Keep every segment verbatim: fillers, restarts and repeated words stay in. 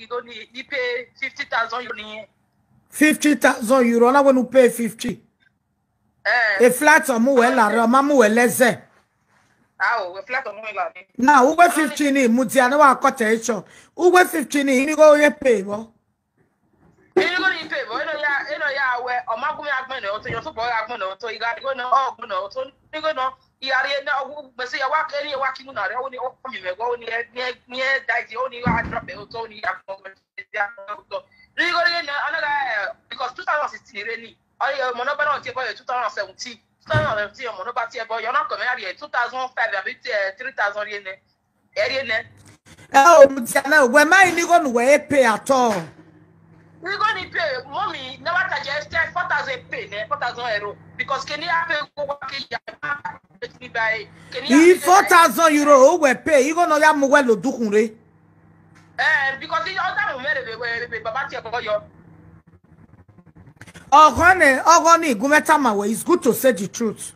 You go need you pay fifty thousand euro nìyẹn. Fifty thousand euro. Now when you pay fifty. Eh, A flight or mu well or ma mu well less. ah, we flight ọmọ ìlà ni. Now who we fifteen in mutia no wa quotation. Who we fifteen in you go ye pay bo. Ego ni pay, but eno ya eno ya we ọmọkùnrin agbọn na oto, your football agbọn na oto, you got to go no, oh, go no, so you go no. You are here now, but say you walk any walking on there, only open me go, only near near that, only you are drop it, only you are going to. You go again another, because two thousand sixteen really. Oh, your monoba not here, two thousand seventeen. Two thousand seventeen, your monoba here, but you're not coming out here. Two thousand five, I mean, three thousand yen. Area ne. Oh, mutia na we ma ni go no we pay at all. You go need pay, mommy. Never touch your step. Four thousand pay ne, four thousand euro. Because Kenya pay go work in ya. Me by Kenya. If four thousand euro we pay, you go no ya mu well odukun re. Eh, because the other woman, baby, baby, baba, tia boy, yo. Ogone, ogone gumeta ma we. It's good to say the truth.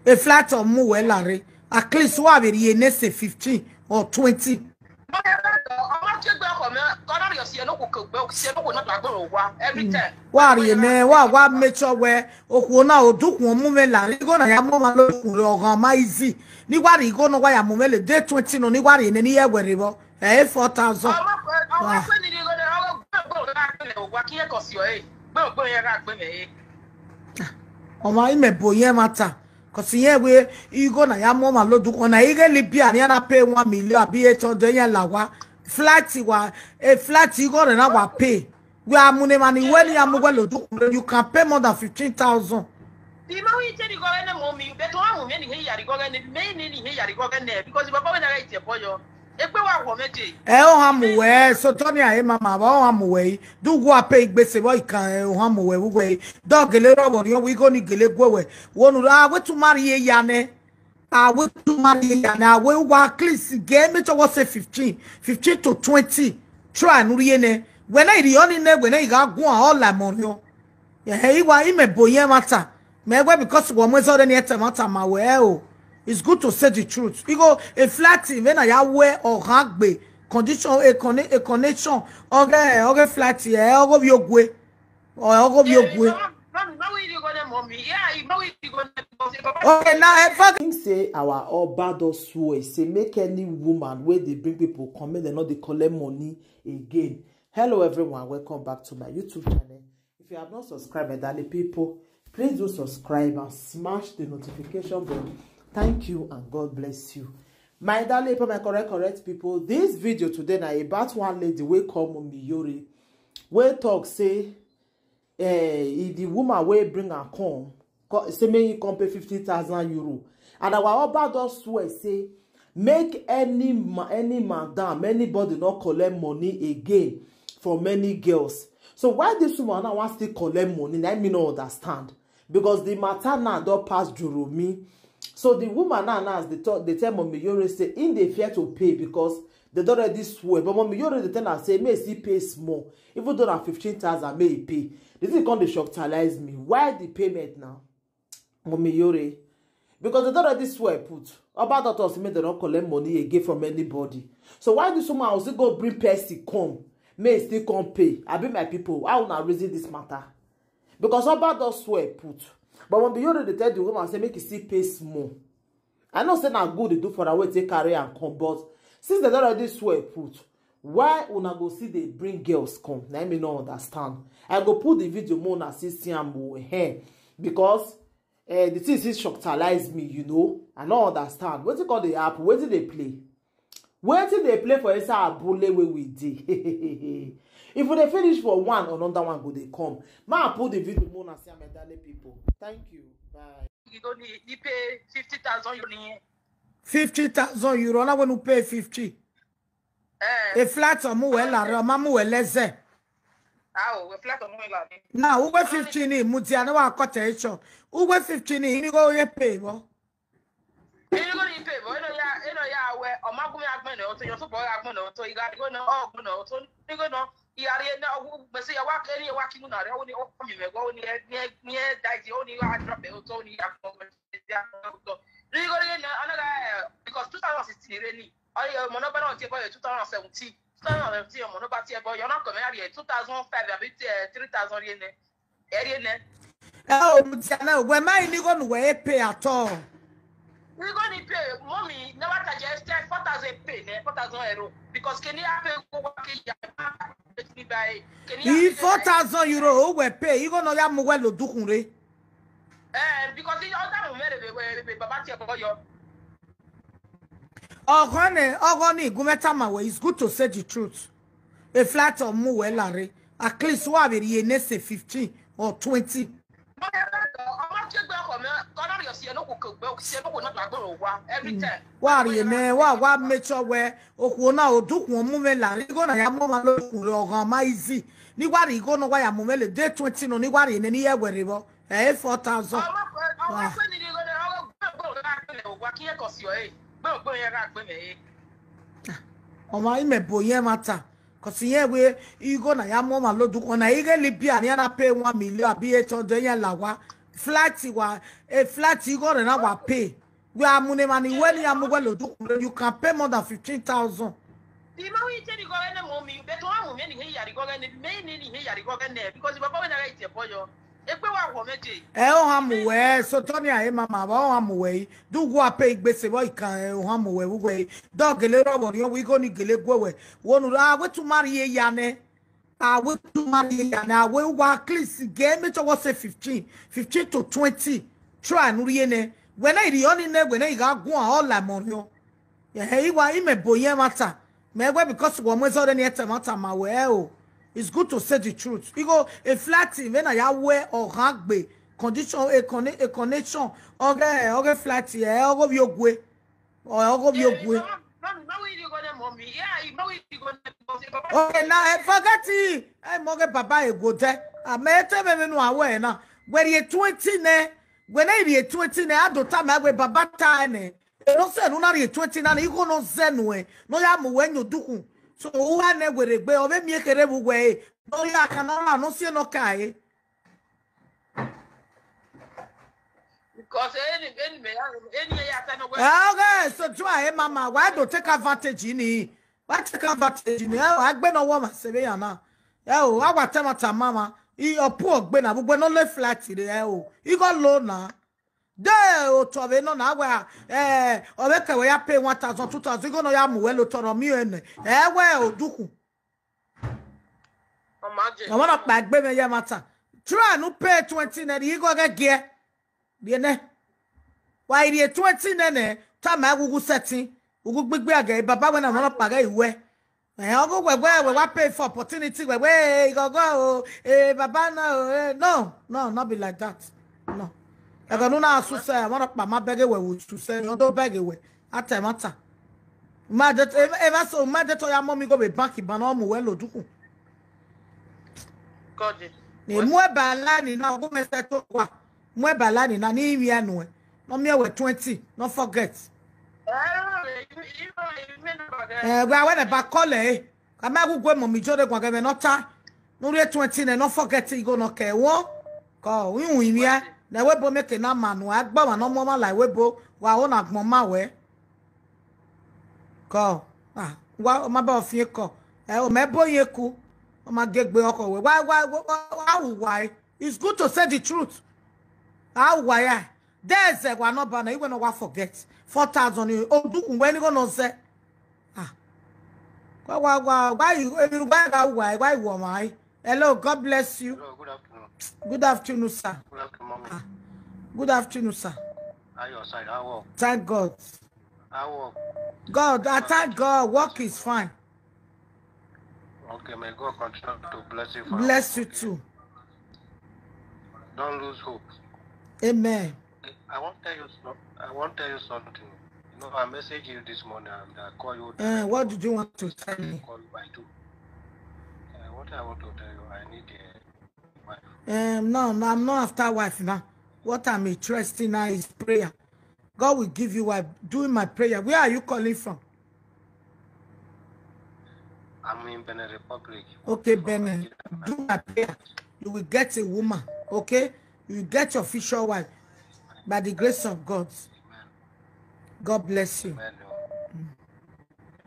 A flight or mu well are. At least wa be ye ne say fifteen or twenty. Ọmọ tí ó gbé ọkọ mi, kọ́nà yọ sí ẹnu kò kò gbé sí ẹnu kò náà gbàgbọ́ wa every time. Wa ye ne wa wa make sure we okuo na odukun mu me la. You go na ya mu ma lo kun re ogan ma easy. Ni wa ri go no wa ya mu me le day twenty no ni wa ri ne ni ye we re bo. Eh, four thousand. Ọmọ ọmọ pé ní ní ọmọ gbọ́dọ̀ gbọ́dọ̀ rà gbẹ̀mẹ̀ wá kí ẹ kọ̀ sí ọ ẹ̀. Gbọ́dọ̀ gbọ́dọ̀ yẹn rà gbẹ̀mẹ̀ ẹ̀. Ọmọ ime bo ye matter. Cause ye we you go na ya mu ma lo du on na ige Libya ni na pay one million abi eight hundred yen la wa. Flight wa, a flight you go na wa pay. We are money money when you are well do you can pay more than fifteen thousand. Ìmọ̀ wí jẹ́ nìkan ẹni mọ̀ mi, bẹ́ẹ̀ tó wà mọ̀ mi ẹni hẹ́yà nìkan ẹni mẹ́yìn ní hẹ́yà nìkan ẹni because ìbábá wẹ̀ náà ẹ̀ jẹ̀ bọ́yọ̀. Ẹgbẹ́ wa wọ̀ méje. Ẹ ó hàn mú wẹ́ so tọ́ ní àyè máa máa bá ó hàn mú wẹ́ yìí dùgbò àpè ìgbésẹ̀ bọ́ ìkà ẹ ó hàn mú wẹ́ wúwẹ́ yìí dọ́ọ̀gẹ̀lẹ̀ rọ̀bọ̀ ní wí kò ní gẹ̀lẹ́ gbọ́ wẹ́ wọnú rà wẹ́ tún má rí iye ya nẹ àwẹ́ tún má rí iye ya nẹ àwẹ́ wà kílìsì gẹ́ mẹ́tọ́ wọ́n ṣe fifteen fifteen to twenty try nù rí yẹn nẹ wẹ́nẹ́ ìrì ọ́ ní nẹ wẹ́nẹ́ ìrà gùn àwọn ọ̀là mọ̀ rí ọ́ ẹ̀hẹ́ ìwà ìmẹ̀ bò yẹn má ta mẹ́gbẹ́ because wọ́n mú ẹ̀sọ́ rẹ̀ ní ẹ̀tẹ̀ má ta mà wẹ́ ẹ̀ o. It's good to say the truth. You go a flat thing when I wear or hang be condition a, con- a connection or a or a flat here or go be ogwe or or go be ogwe. Mami, mami, you go there, mommy. Yeah, you know you go there. Okay, now if I Think say our Oba don swear say make any woman wey dey bring people come make dem no dey collect money again. Hello everyone, welcome back to my YouTube channel. If you have not subscribed, my darling people, please do subscribe and smash the notification bell. Thank you and God bless you. My darling people, my correct correct people, this video today na about one lady wey call Mummy Yore wey talk say eh, if the woman wey bring am come co- say make he come pay fifty thousand euro and our Oba don swear say make any ma any madam anybody no collect money again from any girls. So why this woman now wan still collect money na me no understand because the matter now don pass Juromi. So the woman now now as they talk they tell Mummy Yore say im dey fear to pay because they don already swear but Mummy Yore dey tell am say make e still pay small even though na fifteen thousand make e pay. The thing come dey shocktalize me why the payment now Mummy Yore because they don already swear put Oba don talk say make dem no collect money again from anybody. So why this woman go still go bring person come make e still come pay abi my people how una reason this matter? Because Oba don swear put but Mummy Yore dey tell the woman say make e still pay small. I know say na good dey do for am wey take carry am come but since dem don already swear put why una go still dey bring girls come na me no understand. I go put the video more una see see am o eh because eh the thing still shocktalize me you know I no understand wetin come dey happen wetin dey play wetin dey play for inside abule wey we dey if we dey finish for one another one go dey come ma put the video more una see am my darling people thank you bye. You go need you pay fifty thousand euro nìyẹn. Fifty thousand euro. Now when you pay fifty, Eh, a flat or mu well or ma mu well less. ah, we flight ọmọ ìlà ni. Now who we fifteen in mutia no wa quotation. Who we fifteen in you go ye pay bo. You go need pay, but you know, yeah, you know, yeah, we ọmọkùnrin agbọn na oto, your football agbọn na oto, you got to go no, oh, go no, so you go no. You are here now, but say you walk any walking on there, only open me go, only near near that, only you are drop it, only you are going to. You go again another, because two thousand sixteen really. Oh, your monoba not here, but two thousand seventeen. Two thousand fifteen, ọmọ náà bá tiẹ̀ bọ́, yọ náà kọ̀ mí, àrí ẹ̀ two thousand five àbí, eh, three thousand rí ẹ̀ nẹ. Ẹ rí ẹ̀ nẹ. Ẹ ò mú ti àná, wẹ̀ máa ní kò nù wẹ̀ ẹ pay at all. We go need pay, mommy, never charge us ten, four thousand pay, ne, four thousand euro. Because Kenya pay go work in Yaba, pay me by Kenya. If four thousand euro, ó wẹ̀ pay, you gonna ya mú wẹ̀ ló dúkùn rẹ̀. Eh, because the other woman, eh, eh, eh, Baba Tiaboyo. Ọ̀gọ́ni, ọ̀gọ́ni, ìgúnmẹ́ta mà wẹ̀, it's good to say the truth. A flight of mú wẹ̀ láre. At least, wà á bẹ̀rẹ̀ yẹn ní say fifteen or twenty. Wari ne wa wa make sure we okuo na odukun mu me la rigo na ya mo ma lo kun re ogan ma easy. Ni wari go no wa ya mo me le day twenty no ni wari ne ni ye were bo. Eh, four thousand. Ọmọ ime bo ye mata. Cause ye we igo na ya mo ma lo dukun na ige Libya ni ana pay one million abi eight hundred ye la wa. Flight wa, a flight igo re na wa pay. We are money money when you are mobile do you can pay more than fifteen thousand. The man we tell you go any mommy, but one woman in here you go any, me in here you go any, because the papa when I write your boy. Ekpe wa wo meje. Ẹ ó hàn mú wẹ̀, so Tony ayé mama, ó hàn mú wẹ̀ yìí. Dúgbò apẹ́ ìgbésẹ̀ bọ́ ìkan ẹ ó hàn mú wẹ̀ wúwẹ̀ yìí. Dọ́ọ̀gẹ̀lẹ̀ rọ̀bọ̀ ni wọ́n wí kó ní gèlè gbọ́ wẹ̀. Wọ́n nu ra wẹ́ tún má rí eya nẹ. Awe tuma ni ya na awe wa at least ge me to say fifteen, fifteen to twenty. Try nu ri ene. When I ri oni ne when I ga gun all la mo yo. Yeah, he wa ime boye mata. Me we because wo mo so de ni ete mata ma we o. It's good to say the truth. You go a flat when I ya we or hagbe condition a conne- a connection. Okay, okay flat yeah, ogo bi ogwe. Or ogo bi ogwe. Okay, now I forget it. I moge baba e go there. I may tell me no aware now. When you twenty ne, when I be twenty ne, I don't tell me we baba ta ne. E no se no na ye twenty na you go no se no e. No ya mo when you do. So who ha ne we regbe o be mi kere bu we. No ya kana na no se no kai. Because any any me any ya ta no we. Okay, so try mama. Why don't take advantage in it? Why take advantage in it? Oh, I gbe no woman se be ya na. Eh, oh, I wa tell my mama. I opu ogbe na bugbe no le flat ire eh oh. I go low na. De o to be no na wa eh o be ke we ya pay one thousand, two thousand, go no ya mu we lo toro mi ene. Eh we o duku. I want to back baby ya matter. Try no pay twenty na you go get gear. Biene. Wa iri twenty nene, ta ma gugu setting, gugu gbigbe aga baba we na no pa ga iwe. Eh ogo we we we wa pay for opportunity we we go go o. Eh baba na o. Eh, no, no, not be like that. No. I got no na su say I want to pa ma beg we we su say no do beg we. Ata mata. Ma de e ma so ma de to ya mommy go be bank ba no mu we lo duku. God. Ni mu e ba la ni na go me se to wa. Mwe balani na ni imi anu e. No mi ewe twenty. No forget. Eh, gwa wene ba call e. Kama gu gwe mo mi jode gwa gebe no ta. No re twenty ne no forget igo no ke wo. Ko wi wi mi e. Na we bo make na manu. Agba wa no mo ma la we bo. Wa o na gbon ma we. Ko. Ah, wa o ma ba ofie ko. Eh, o me bo ye ku. O ma gegbe oko we. Wa wa wa wa wa. It's good to say the truth. How why? There's a one number na you no wa forget. Four thousand you oh do when you gonna say. Ah. Wa wa wa why you why why why why why? Hello, God bless you. Hello, good afternoon. Good afternoon, sir. Good afternoon, mommy. Ah. Good afternoon, sir. How your side? How work? Thank God. How work? God, I thank God. Work is fine. Okay, may God continue to bless you. For Bless you too. Don't lose hope. Amen. I won't tell you. So, I won't tell you something. You know, I messaged you this morning and I call you. Uh, what did you want to tell me? Call you by two. Uh, what I want to tell you, I need a wife. Um, no, no, I'm not after wife now. What I'm interested in now is prayer. God will give you wife. Doing my prayer. Where are you calling from? I'm in Benin Republic. Okay, Benin. Do my prayer. You will get a woman. Okay? You will get your future wife. By the grace of God. God bless you. Amen.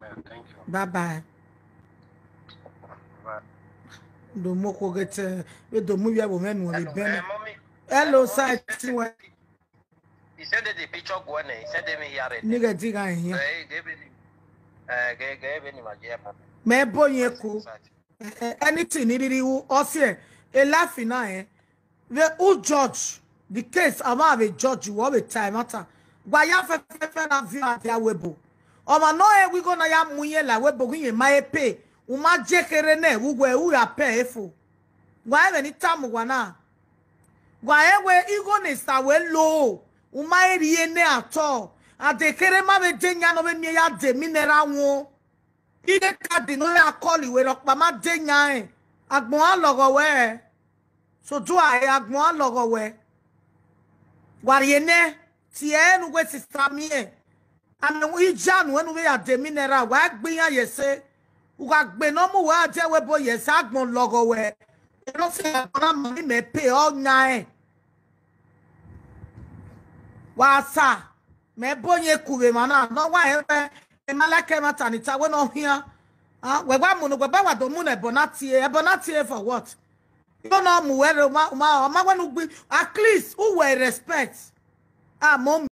Amen. Thank you. Bye bye. Do mo ko get, eh, we do mo ya bo menu le Hello, bene. eh, mommy. Hello, Mommy, sir. He sent the picture go on. He sent me here. Ni ga diga here. Eh, give me. Eh, give, give me my dear mommy. Me bo ye ku. Eh, anything ni riri u o se e laugh na eh. We u judge the case, ama we judge wo we time matter. Gwa ya fe fe fe na view at ya webo. O ma no e we go na ya mu ye la webo gun ye ma e pay. U ma je kere ne u we u ya pay e fo. Gwa e we ni tamu gwa na. Gwa e we igo ne sa we lo. U ma e ri e ne ato. A de kere ma we de nya no we mi ya de mineral won. Ide kadi no ya call we ro pa ma de nya e. Agbon a logo we. So do I agbon a logo we. Gwa ri e ne ti e nu we sister mi e. Ame wu ija nu enu we ya de mineral wa gbe ya ye se. U ga gbe no mu wa je we bo ye se agbon logo we. E no se agbon na mi me pay o nya e. Wa sa me bo ye ku we mana no wa e we e ma like ma tanita we no hia. Ah, we wa mu no we ba wa do mu na e bo na ti e, e bo na ti e for what? You know mu we re ma ma ma we no gbi at least u we respect. Ah, mom.